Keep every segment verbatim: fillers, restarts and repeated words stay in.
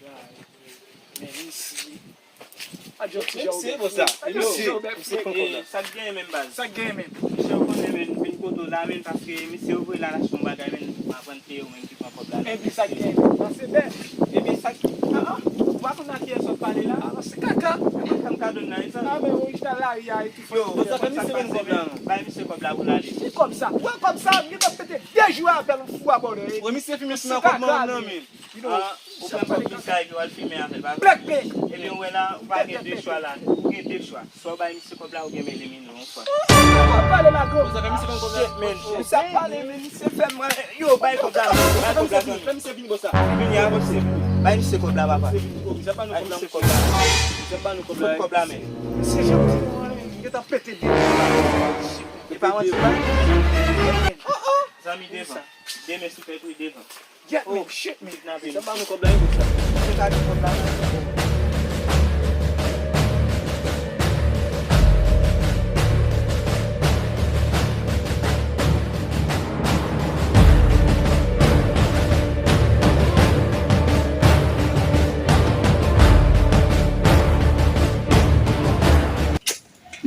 Men isi. Adjò ti Jòbèt. Misye, bon sa. Adjò ti Jòbèt. Misye pran kòb la. Sa k genyen menm baz? Sa k genyen menm? Misye, ou konnen men, vin kote w la men, paske misye voye la l achte yon bagay men, m aprann se yo menm ki pran kòb la. Epi sa k genyen? Sa se bèf. Epi sa k, ah, ah, ou pa konn a kiyès w ap pale la? Ah, se kaka. E pa sa m ka donn nan, e sa. Ah, men ou chita lari a, epi yo, ou sa fè misye ban kòb la non. Bay misye kòb la pou l ale. Ki kòb sa? Ou wè kòb sa, m gentan pete de jou avè l, ou fou abòne. Wè misye fime sou nan kòb manman nan men. Ah, ou pran kòb misye a epi w al fimen avè l, pa vre? Epi w wè la, ou pa gen de chwa la. Ou gen de chwa. Swa w bay misye kòb la oubyen m elimine w yon fwa. Ou ap pale la, gwo. Shit, man. Misye ap pale, men misye fè m, yo, bay kòb la, men. Bay kòb la, men. Fè misye vini, boss la. Vini, avanse. Bay misye kòb la, papa. Bay misye kòb la. Fout kòb la, men. Misye jan di, mwen, m gentan pete de. E pa manti, pa. Oh, oh. Zanmi devan. Demen sou fè pri devan. Yèt, men, shit, men. Misye ban nou kòb la, wi, boss la. Misye ka gen kòb la.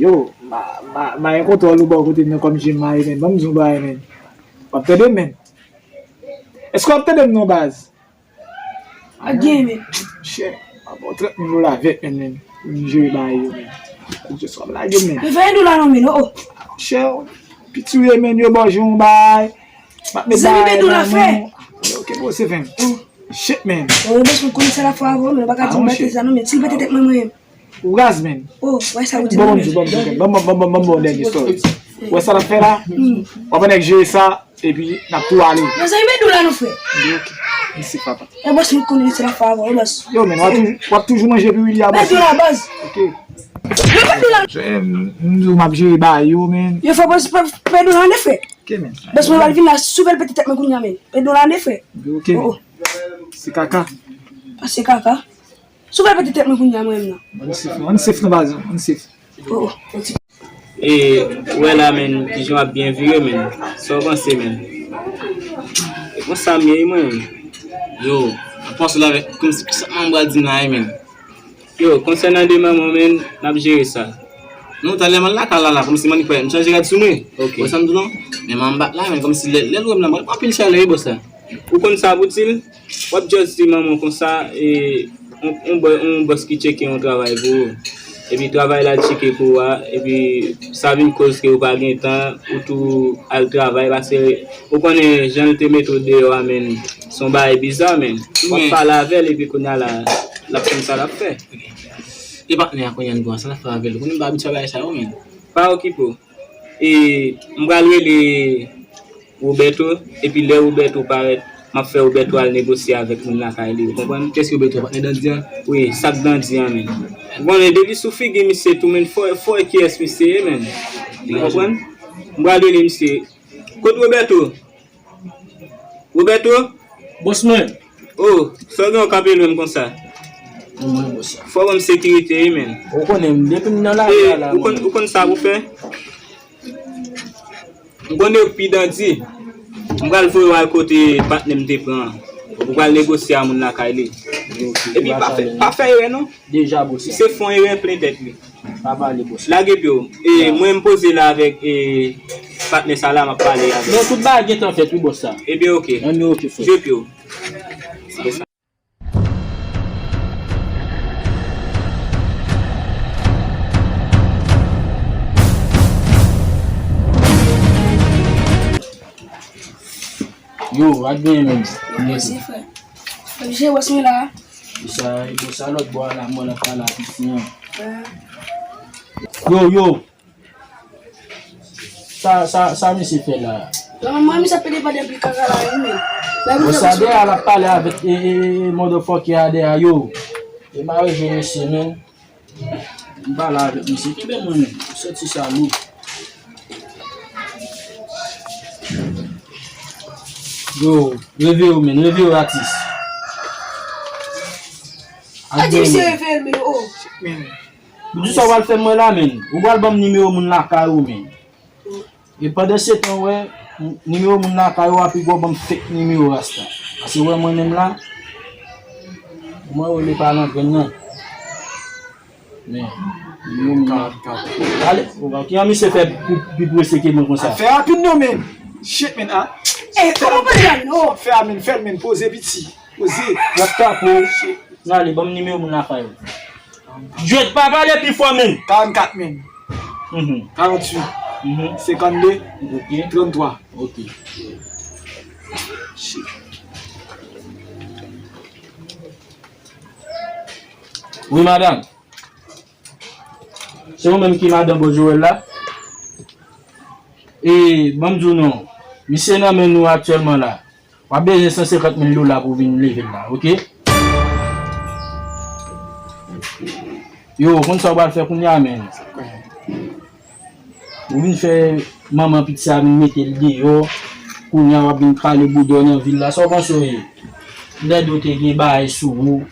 Yo, ma, ma, ma gen kontwòl ou bò kote m nan kòm Jim Marie, men. Ban m di w bagay, men. W ap tande m, men. Èske w ap tande m non, baz? Pa gen, men. Chè, pa bon, trant mil dola vèt, men, men. Pou m jere bagay yo, men. Ou just w ap lage m, men. Men fè dola non, men, oh, oh. Chè, piti w ye, men, yo ba w jan w bay. M ap met bagay nan men w. Ok, bro, se ven. Oh. Shit, men. Oh, bèt, m konnen se la fwa avè w, men w pa ka di m bèt sa non, men. Si l pete tèt mwen, mwen menm. Ou raz, men. Oh, wè sa ou di non, men. Bon, bon, bon, bon, bon, bon, bon, dènye story. Wè sa l ap fè la? W ap nèk jere sa, epi n ap tou ale. Mezanmi, men dola non, frè. Ok. Mèsi, papa. E bòs, m konnen se la fwa avè w, bòs. Yo, men, w ap toujou, w ap toujou manje epi Willy a bòs. Mèt dola, baz. Ok. Yo, mèt dola. M, m di w m ap jere bagay yo, men. Yo, fò bòs, pè, pè dola, an efè. Ok, men. Bòs, mwen pral vin la, souvè l pete tèt mwen kounye a, men. Pè dola, an efè. Ok, men. Oh, oh. Se kaka. Pa se kaka. Souvè l pete tèt mwen kounye a, mwen menm nan. Ann sif, ann sif nan baz, ann sif. Oh, oh. E, ou wè la, men, kijan w ap byen vire, men. Sa w panse, men? E konsa m ye, mwen. Yo, m panse la avèk, kòmsi, kisa manman m pral di m la, men? Yo, konsènan de manman w, men, n ap jere sa. Non, talè m al lakay la, la, kòmsi mannik pa m chanje rad sou mwen. Ok. Ou wè sa m di w la? Men manman m bat la, men, kòmsi lè, lè l wè m la, m anpil chalè, wi, bòs la. Ou konn sa pou di l? W ap just di manman w konsa, e, yon, yon bò-, yon bòs ki tcheke yon travay pou ou. Epi travay la tcheke pou ou a, epi sa vin koz ke ou pa gen tan, ou tou al travay, paske ou konnen jan l te mete w deyò a, men, se yon bagay biza, men. W ap pale avè l, epi kounye a la, l ap konn sa l ap fè. E patnè a kounye a n gen ansanm, sa l ap fè avè l. Ou konnen m pa abitye a bagay sa yo, men. Pa okipe w. E, m pral rele Roberto, epi lè Roberto parèt, m ap fè Roberto al negosye avèk moun lakay li, ou konprann? Kiyès Roberto? Patnè Dandi a? Wi, sa k Dandi a, men. Ou konnen, depi sou figi misye tou, men, fò, fò wè kiyès misye ye, men. Ou konprann? M pral rele misye. Kot Roberto? Roberto? Bòs mwen. Oh, sa w gen w kanpe lwen m konsa? Mwen, bòs la. Fò w ban m sekirite, wi, men. Ou konnen m, depi m nan lari a la, ou konn, ou konn sa pou fè? M konnen w pi Dandi. M pral voye w al kote patnè m te pran an. Ou pral negosye a moun lakay li. Epi pa fè, pa fè erè, non. Deja, bòs la. Misye fè yon erè plen tèt li. Pa pale, bòs. Lage pye w. E, mwen, m poze la avèk, e, patnè sa la, m ap pale avè l. Non, tout bagay gentan fèt, wi, bòs la. Ebyen, ok. Ann, ok, frè. Jwe pye w. Se sa. Yo, ak genyen menm. Mèsi, frè. Oblije wè si la. Sa, e bon, sa lòt bò a la, mwen ap pale ak fi an. Yo, yo. Sa, sa, sa misye fè la? Mwen, mwen, misye ap pede pale anpil kaka la, wi, men. Bon, sa dèyè a, l ap pale avèk, e, e, e, e, motherfucker a dèyè a, yo. E mare je mesye, men. M pale avèk misye. Kenbe mwen, men. Sòti sa lou. Yo, reveye w, men. Reveye w, atis. Atis, misye reveye l, men, oh. Men. Ou di sa w pral fè mwen la, men. Ou pral ban m nimewo moun lakay ou, men. E pandan se tan, wè, nimewo moun lakay ou a pi gwo, ban m fake nimewo rasta. Paske wè mwen menm la, Mwen rele pa nan grenn nan. Men, yo menm. Kat, kat. Ale, kijan misye fè pi, pi prese ke mwen konsa? Fè rapid non, men. Shit, men, ah. Eh, kòman w pale la, non? Fè a, men, fè l, men, poze, piti. Poze. W ap tape w. Shit. N ale, ban m nimewo moun lakay ou. Jwèt, pa pale pi fò, men. Karannkat, men. Mhm. Karannwit. Mhm. Senkannde. Ok. Tranntwa. Ok. Shit. Wi, madanm. Se ou menm ki madanm bò Joel la? E, ban m di w non. Misye nan men nou aktyèlman la. W ap bezwen san senkant mil dola pou w vin leve l la, oke? Yo, ou konn sa w pral fè kounye a, men. Ou vin fè manman pitit sa vin mete l deyò. Kounye a w ap vin krale bouda w nan vil la. Sa w panse w ye? M tande w te gen bagay sou ou.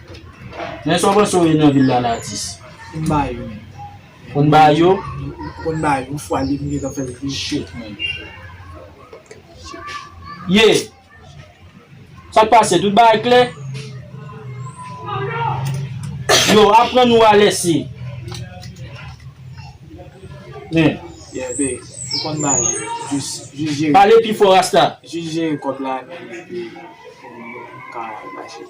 Men sa w panse w ye nan vil la, latis? M ba yo, men. Konn ba yo? M konn ba yo. Yon fwa li, m gentan fè l vin. Shit, man. Ye! Sa k pase? Tout bagay klè? Yo, aprann ou alèse. Men. Yeah, babe. Ou konn bagay. Jis, jis jere. Pale pi fò, Rasta. Jis jere kòb la, men, epi, ka mache.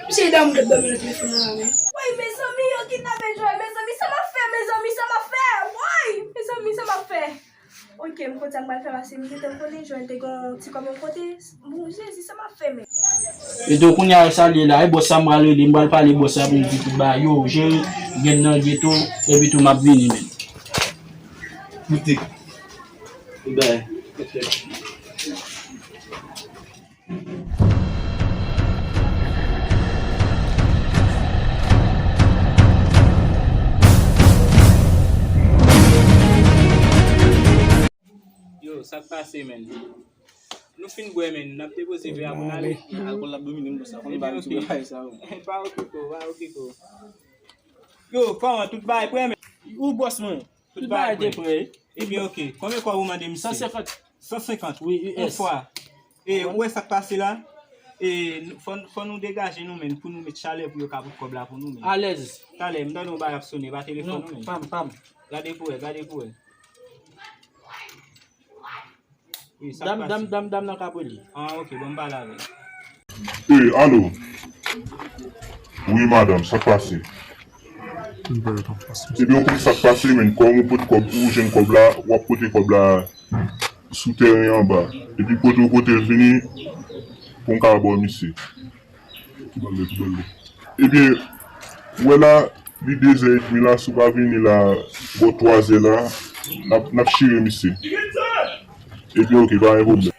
Misye dòmi, dòmi nan telefòn nan la, men. Woy, mezanmi, yo kidnape Joel, mezanmi, sa m ap fè, mezanmi, sa m ap fè? Woy, mezanmi, sa m ap fè? Ok, m konn sa m pral fè paske m gentan konnen Joel te gen yon ti kòb yon kote. Bon, Jezi, sa m ap fè, men? E tou kounye a sa l ye la, e bòs sa m pral rele, m pral pale bòs la pou m di tout bagay. Yo, jere grenn nan geto, epi tou m ap vini, men. Koute. Tout bagay. Yo, sa k pase, menn? Nou fin bwè, menn. N ap depoze vè a pou n ale. Alkòl la domine m konsa. Konn bagay sou bagay sa yo. Pa okipe w, pa okipe w. Yo, kòman tout bagay prè, menn? Ou bòs mwen? Tout bagay te prè. Ebyen, oke. Konbyen kòb ou mande misye? San senkant. San senkant? Wi, U S. Yon fwa. E, ou wè sa k pase la? E, n-, fò, fò nou degaje nou menm pou nou met chalè pou yo ka pot kòb la pou nou menm. Alèz. Talè, m tande yon bagay ap sone, pa telefòn ou menm. Non, pa m, pa m. Gade pou wè, gade pou wè. Wi, sa k pase? Dam, dam, dam, dam nan k ap rele. Ah, oke, bon, m pale avè l. E, alo. Wi, madanm, sa k pase? Ebyen, ou konn sa k pase, menn. Kòm ou pot kòb, ou jwenn kòb la, w ap pote kòb la sou tèren anba. Epi kote w pote l vini, pou m ka ba w misye. Ki bal de, ki bal de. Ebyen, ou wè la, li dezè edmi la, si w pa vini la, bò twazè la, n ap, n ap chire misye. Ebyen, oke, pa gen pwoblèm.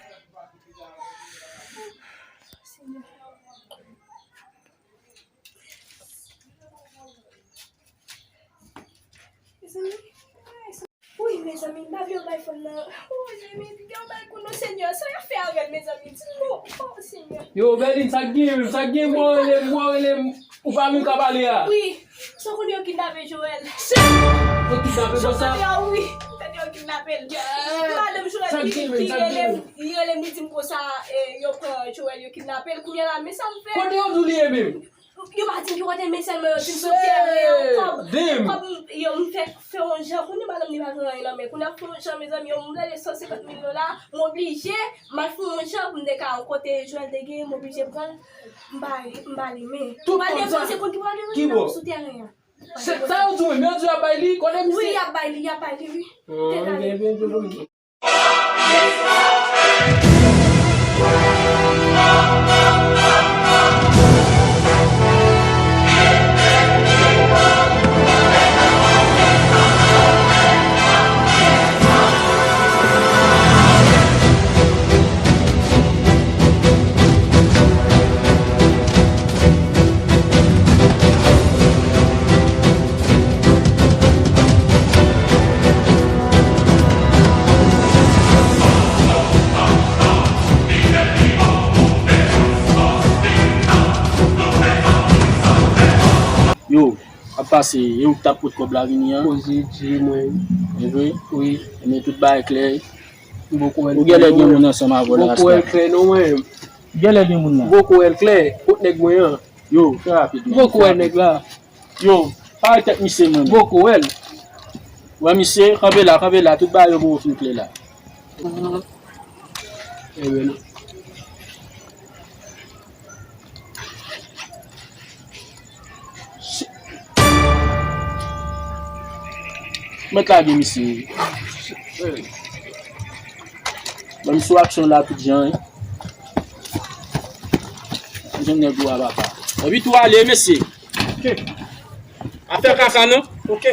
Wi, mezanmi, m pa vle yo bay fòn nan. O, Jezi, yo bay kou non, Senyè. Sa y ap fè avè l, mezanmi? Di m non. O, Senyè. Yo, Berlin, sa k gen menm? Sa k gen? Bò rele m, bò rele m. Ou pa menm ka pale a. Wi. Sa w konnen yo kidnape Joel? Yo kidnape konsa? Sa w konnen a, wi. M tande yo kidnape l. Madanm Joel ki, ki rele m, li rele m, li di m konsa, e, yo pran Joel, yo kidnape l. Kounye a la, men sa m fè. Kote yo di w li ye menm? Yo pa di m ki kote, men sèlman yo di m sou tèren an, kòb, kòb, yo, m fè, fè yon jan, kounye a madanm li pa gen anyen nan men, kounye a fè yon jan, mezanmi, yo, m rele san senkant mil dola, m oblije, m al fè yon jan pou m te ka, kote Joel te gen, m oblije pran l, m ba, m ba li, men, m pa depanse, konn ki pou al rete nan sou tèren an. Sa yo di w, men yo di y ap bay li, kote misye? Wi, y ap bay li, y ap bay li, wi. Te gade. Yo, ap pase, e ou k t ap pot kòb la vini an? Koze Dye mwen. E vre? Wi. Ebyen, tout bagay klè. Ou genlè gen moun ansanm avè w la, Rasta. Ou genlè gen moun nan. Ou poko wè l klè, kot nèg mwen an? Yo, fè rapid, man. Poko wè nèg la. Yo, pare tèt misye, man. Poko wè l. Wè misye, kanpe la, kanpe la, tout bagay yo poko fin klè la. Ebyen, mèt lage misye. Ban m sou aksyon la tout jan, wi. Jan nèg ou a papa. Epi tou ale, mesye. Ok. Afè kaka, non? Ok.